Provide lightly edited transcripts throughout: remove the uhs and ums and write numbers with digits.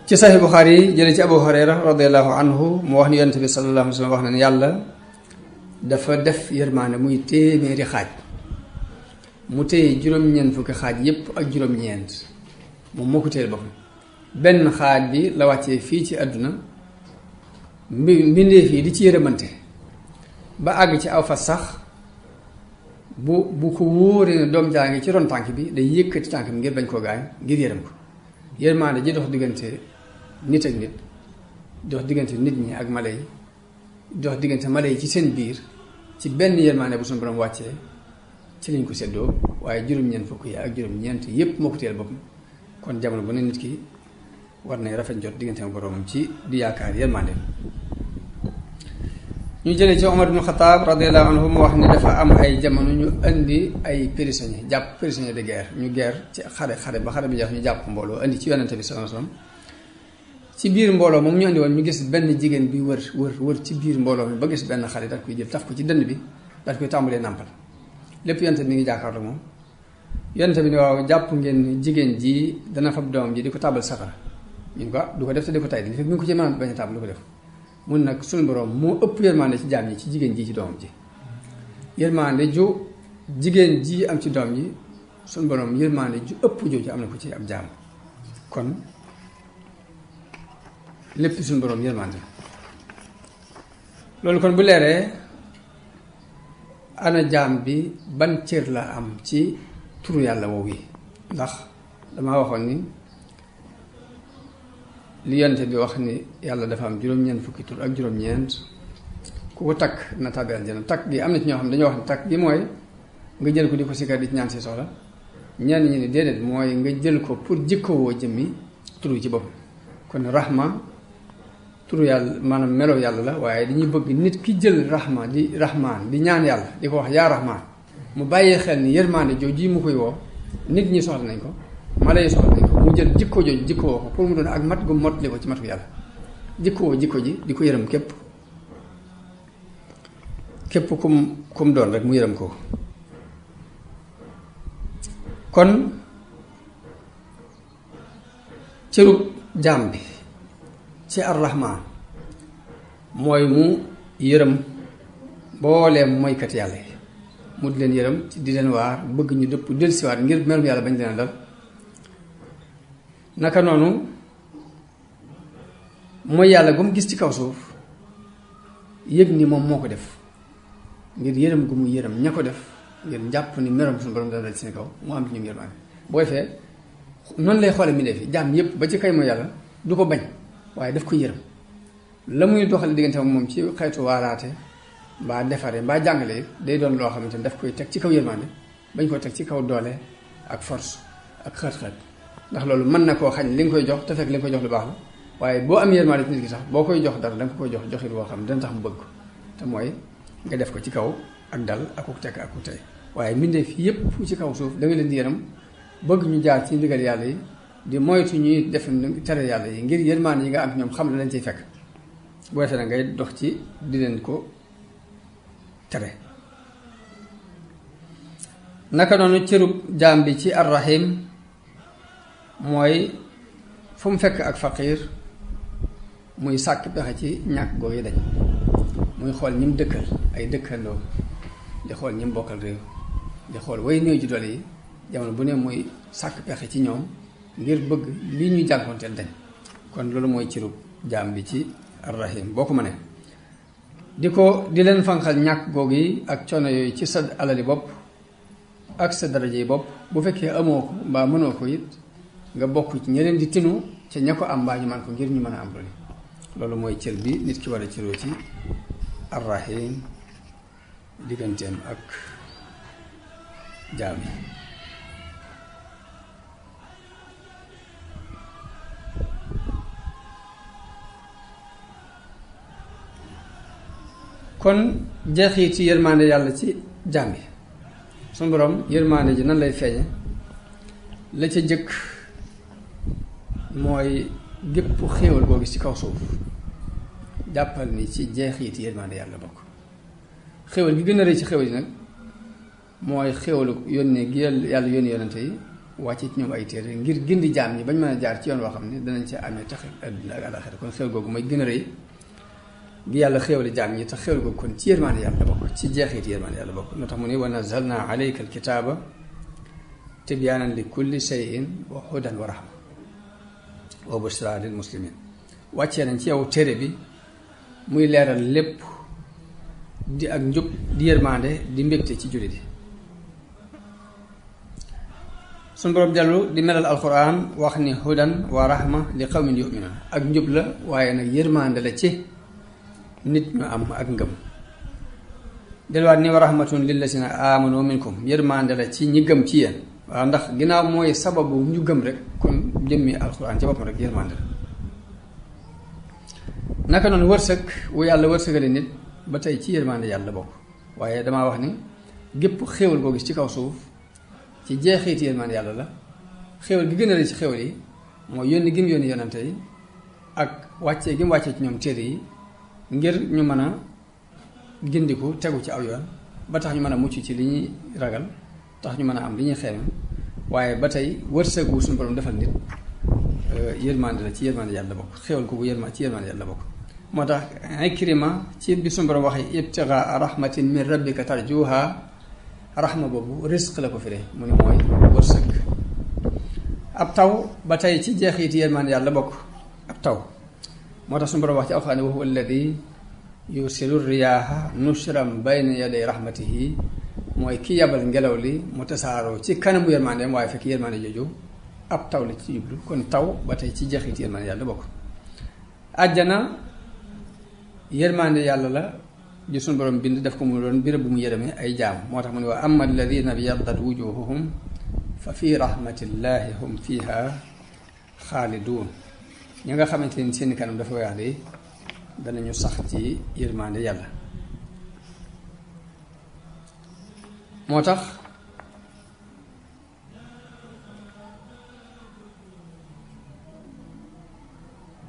ci Sahih Bukhari jële ci Abu Hurayra radiyallahu anhu mu wax ni Yonent bi sallallahu alayhi wa sallam wax na ne yàlla dafa def yërmaane muy téeméeri xaaj mu téye juróom-ñeent fukki xaaj yépp ak juróom-ñeent moom moo ko téyel boppam benn xaaj bi la wàccee fii ci àdduna mbindeef yi di ci yërëmante ba àgg ci aw fas sax bu ko wóoree ne doom jaa ngi ci ron tànk bi day yëkkati tànk bi ngir bañ koo gaañ ngir yërëm ko yërmaande ji dox diggante nit ak nit dox diggante nit ñi ak mala yi dox diggante mala yi ci seen biir ci benn yërmaande bu suñu borom wàccee ci lañ ko seddoo waaye juróom-ñeent fukk yi ak juróom-ñeent yépp moo ko téyel boppam kon jamono bu ne nit ki war nay rafet jot diggante ak boroomam ci di yaakaar yërmaande ñu jëlee ci Omar ibn Khattab radiyallahu anhu mu wax ni dafa am ay jamono ñu indi ay prisonniers jàpp prisonniers de guerre ñu guerre ci xare ba xare bi jeex ñu jàpp mbooloo indi ci Yonent bi sallallahu alayhi wasallam ci biir mbooloo moom ñu indi woon ñu gis benn jigéen bi wër ci biir mbooloo mi ba gis benn xale daal koy jël taf ko ci dënn bi daal koy tàmbalee nàmpal lépp Yonent bi mi ngi jàkkaarloo moom Yonent bi ni waaw jàpp ngeen jigéen ji dana fab doomam ji di ko tàbbal safara ñun ko du ko def te di ko tay di fekk mi ngi ko ci mën a bañ a tàbb du ko def mun nag suñu borom moo ëpp yërmande ci jaam ñi ci jigéen ji ci doomam ji yërmande ju jigéen ji am ci doom ji suñu borom yërmande ju ëpp jooju am na ko ci ab jaam kon lépp suñu borom yërmande loolu kon bu leeree ana jaam bi ban cër la am ci turu yàlla woowu yi ndax damaa waxoon ni li Yonent bi wax ni yàlla dafa am juróom-ñeent fukki tur ak juróom-ñeent ku ko takk na tàbbi aljana takk gi am na ci ñoo xam ne dañoo wax ne takk gi mooy nga jël ko di ko sikkar di ci ñaan si soxla ñenn ñi ni déedéet mooy nga jël ko pour jikkowoo jëmmi turu ci boppam kon rahma turu yàlla maanaam melo yàlla la waaye dañuy bëgg nit ki jël rahma di rahmaan di ñaan yàlla di ko wax yaa rahmaan mu bàyyee xel ni yërmaande jooju mu koy woo nit ñi soxla nañ ko mala yi soxla nañ ko mu jël jikko jooju jikkoo ko pour mu doon ak mat gu mot li ko ci matu yàlla jikkoo jikko ji di ko yërëm képp kum doon rek mu yërëm ko kon cërub jaam bi ci ar-Rahmaan mooy mu yërëm mbooleem moykat yàlla yi mu di leen yërëm di leen waar bëgg ñu dëpp dellusiwaat ngir melum yàlla bañ leen dal naka noonu mooy yàlla gu mu gis ci kaw suuf yëg ni moom moo ko def ngir yërëm gu mu yërëm ña ko def ngir njàpp ni merom suñu borom dana dal ci seen kaw mu am ci ñoom yërmaane booy fee noonu lay xoole mi def fi jaam yépp ba ci kay mooy yàlla du ko bañ waaye daf ko yërëm la muy doxale diggante ak moom ci xeetu waaraate mbaa defare mbaa jàngale day doon loo xamante ni daf koy teg ci kaw yërmaande bañ ko teg ci kaw doole ak force ak xët-xët ndax loolu mën na koo xañ li nga koy jox te fekk li nga koy jox lu baax la waaye boo am yërmaande ci nit ki sax boo koy jox dara da nga koy jox joxit boo xam ne dana tax mu bëgg ko te mooy nga def ko ci kaw ak dal ak uk tekk ak uk tey waaye mbindeef yépp ci kaw suuf da nga leen di yërëm bëgg ñu jaar ci ndigal yàlla yi di moytu ñuy def tere yàlla yi ngir yërmaande yi nga am ñoom xam ne lañ ciy fekk boo defee na ngay dox ci di leen ko tere naka noonu cërub jaam bi ci ar-Rahim mooy fu mu fekk ak faqiir muy sàkk pexe ci ñàkk googu dañ muy xool ñi mu dëkkal ay dëkkandoo di xool ñi mu bokkal réew di xool way néew ji doole yi jamono bu ne muy sàkk pexe ci ñoom ngir bëgg lii ñuy jànkoonteel dañ kon loolu mooy cërub jaam bi ci ar-Rahim boo ko mënee di leen fanqal ñàkk googu yi ak coono yooyu ci sa alali bopp ak sa daraja yi bopp bu fekkee amoo ko mbaa mënoo ko it nga bokk ci ñeneen di tinu ca ña ko am mbaa ñu man ko ngir ñu mën a am loolu mooy cër bi nit ki war a cëroo ci ar-Rahim digganteem ak jaam yi kon jeexit ci yërmaande yàlla ci jaam yi suñu borom yërmaande ji nan lay feeñe la ca jëkk mooy gépp xéewal boo gis ci kaw suuf jàppal ni ci jeexit yërmaande yàlla bokk xéewal gi gën a rëy ci xéewal yi nag mooy xéewalu yónnee gi yàlla yónni yonente yi wàcce ci ñoom ay téere ngir gindi jaam ñi bañ mën a jaar ci yoon woo xam ne danañ ca amee tax àdduna ak àllaxira kon xéwal googu mooy gën a rëy gi yàlla xéwale jaam ñi te xéwal googu kon ci yërmaande yàlla bokk ci jeexit yërmaande yàlla bokk loo tax mu ne wa nazalna alayka alkitaaba tibyaanan li kulli shay'in wa hudan wa rahma wa bushra lil muslimin wàccee nañ ci yow téere bi muy leeral lépp di ak njub di yërmaande di mbégte ci jullit yi suñu borom dellu di melal alquran wax ni hudan wa rahma li qawmin yu'minun ak njub la waaye nag yërmaande la ci nit ñu am ak ngëm delluwaat ni wa rahmatun lillazina amanu minkum yërmaande la ci ñi gëm ci yéen waaw ndax ginnaaw mooy sababu ñu gëm rek kon jëmmi alquran ci boppam rek yërmaande la naka noonu wërsëg wu yàlla wërsëgale nit ba tey ci yërmaande yàlla bokk waaye damaa wax ni gépp xéewal koo gis ci kaw suuf ci jeexiti yërmaande yàlla la xéewal gi gën a rëy ci xéewal yi mooy yónni gi mu yónni yonante yi ak wàccee gi mu wàccee ci ñoom téere yi ngir ñu mën a gindiku tegu ci aw yoon ba tax ñu mën a mucc ci li ñuy ragal tax ñu mën a am li ñuy xeeme waaye ba tey wërsëg wu suñu borom defal nit yërmaande la ci yërmaande yàlla bokk xéewal ko bu ci yërmaande yàlla bokk moo tax Ikrima ci bi suñu borom waxee ibtigaa rahmatin min rabbika tarjuha rahma boobu risque la ko firee mu ne mooy wërsëg ab taw ba tey ci jeexiti yërmaande yàlla bokk ab taw moo tax suñu borom wax ci alxuraan wa huwa alladi yursilu riyaaha nushran bayna yaday rahmatihi mooy ki yabal ngelaw li mu tasaaroo ci kanamu yërmaandeem waaye fekk yërmaande jooju ab taw la ci jublu kon taw ba tey ci jeexiti yërmaande yàlla bokk àjjana yërmaande yàlla la ji suñu borom bind def ko mu doon birab bu mu yërëme ay jaam moo tax mu ne wa amma alladina byaddat wujuhuhum fa fi rahmatillahi hum fiha xaalidun ñi nga xamante ni seen kanam dafa weex de danañu sax ci yërmaande yàlla moo tax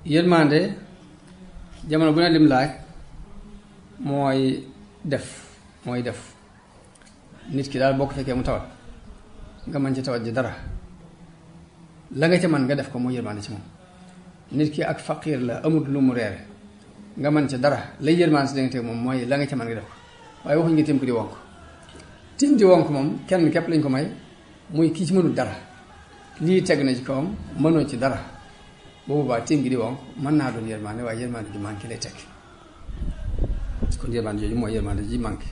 yërmaande jamono bu ne lim laaj mooy def nit ki daal boo ko fekkee mu tawat nga mën ci tawat ji dara la nga ca mën nga def ko mooy yërmaande ci moom nit ki ak faqiir la amut lu mu reere nga mën ca dara lay yërmaande si danga moom mooy la nga ca mën nga def ko waaye waxuñ nga tiim ko di wonk tiim di wonk moom kenn képp lañ ko may muy kii ci mënul dara lii teg na ci kawam mënoo ci dara boobu baa tiim gi di wonk mën naa doon yërmaande waaye yërmaande ji manqué lay tekki kon yërmaande jooju mooy yërmaande ji manqué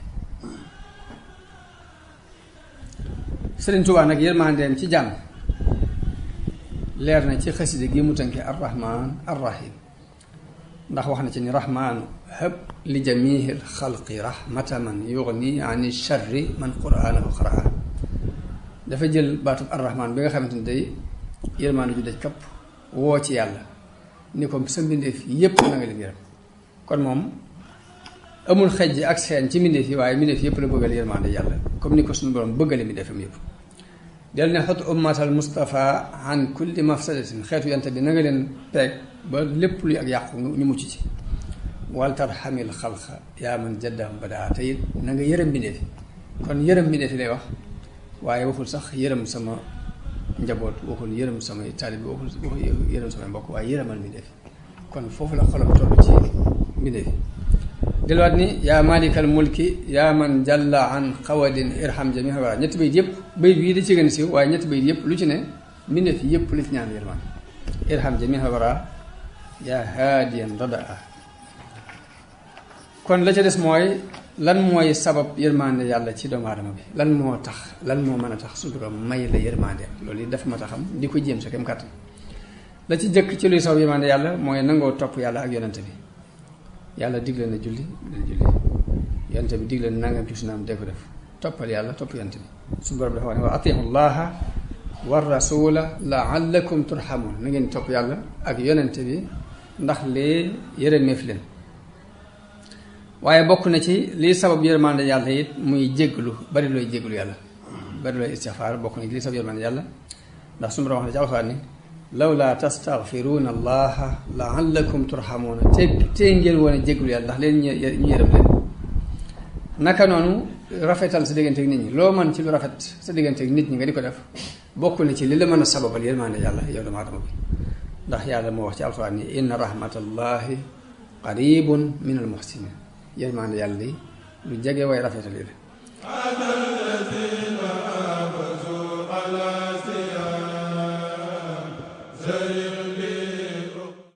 Sëriñ Tuubaa nag yërmaandeem ci jàmm leer na ci xaside gi mu tënke arrahman arrahim ndax wax na ci ni rahmaanu hab li jamihil xalqi rahmata man yugni ani sharri man quraanahu qaraa dafa jël baatub arrahman bi nga xamante ni day yërmaande ju daj kapp woo ci yàlla ni ko sa mbindeef yépp na nga leen yërëm kon moom amul xejj ak seen ci mbindeef yi waaye mbindeef yépp la bëggal yërmaande yàlla comme ni ko suñu borom bëggale mbindeefam yépp del ne xot ummatal Mustafa an kulli mafsadatin xeetu yante bi na nga leen peeg ba lépp luy ak yàqu ñu mucc ci wal tarhamil xalqa yaa man jaddahum badaa te it na nga yërëm mbindeef yi kon yërëm mbindeef yi lay wax waaye waxul sax yërëm sama njaboot waxul yërëm samay taalibe waxul yërëm samay mbokk waaye yërëmal mbindeef kon foofu la xolam toll ci mbindeef delluwaat ni yaa malikal mulki yaa man jalla an xawadin irham jamiha wara ñetti bayit yëpp bayit bii da ci gën a siiw waaye ñetti bayit yëpp lu ci ne mbindeef yëpp la ci ñaan yërmaan irham jamiha wara yaa haadiyan radaa kon la ca des mooy lan mooy sabab yërmande yàlla ci doomu aadama bi lan moo mën a tax suñu borom may la yërmande loolu yi daf ma taxam di ko jéem sa kem kàttan la ci jëkk ci luy sabab yërmande yàlla mooy nangoo topp yàlla ak yonante bi yàlla digle na julli yonante bi digle na nangam ci sunaam dee ko def toppal yàlla topp yonante bi suñu borom dafa wax ne wa atiiu llaha wa rasula laallakum turhamun na ngeen topp yàlla ak yonante bi ndax lee yërëmeef leen waaye bokk na ci lii sabab yërmande yàlla it muy jégglu bari looy jégglu yàlla bari looy istixfaar bokk na ci lii sabab yërmande yàlla ndax suñu borom wax na ci alxuraan ni lawla tastaghfiruuna allaha laallakum turhamuuna te ngeen woon a jégglu yàlla ndax leen ñu yërëm leen naka noonu rafetal sa diggante ak nit ñi loo mën ci lu rafet sa diggante ak nit ñi nga di ko def bokk na ci li la mën a sababal yërmande yàlla yow doomu aadama bi ndax yàlla moo wax ci alxuraan ni inna rahmatallahi qaribun min al muhsinin yërmande yàlla li lu jege way rafetal yi la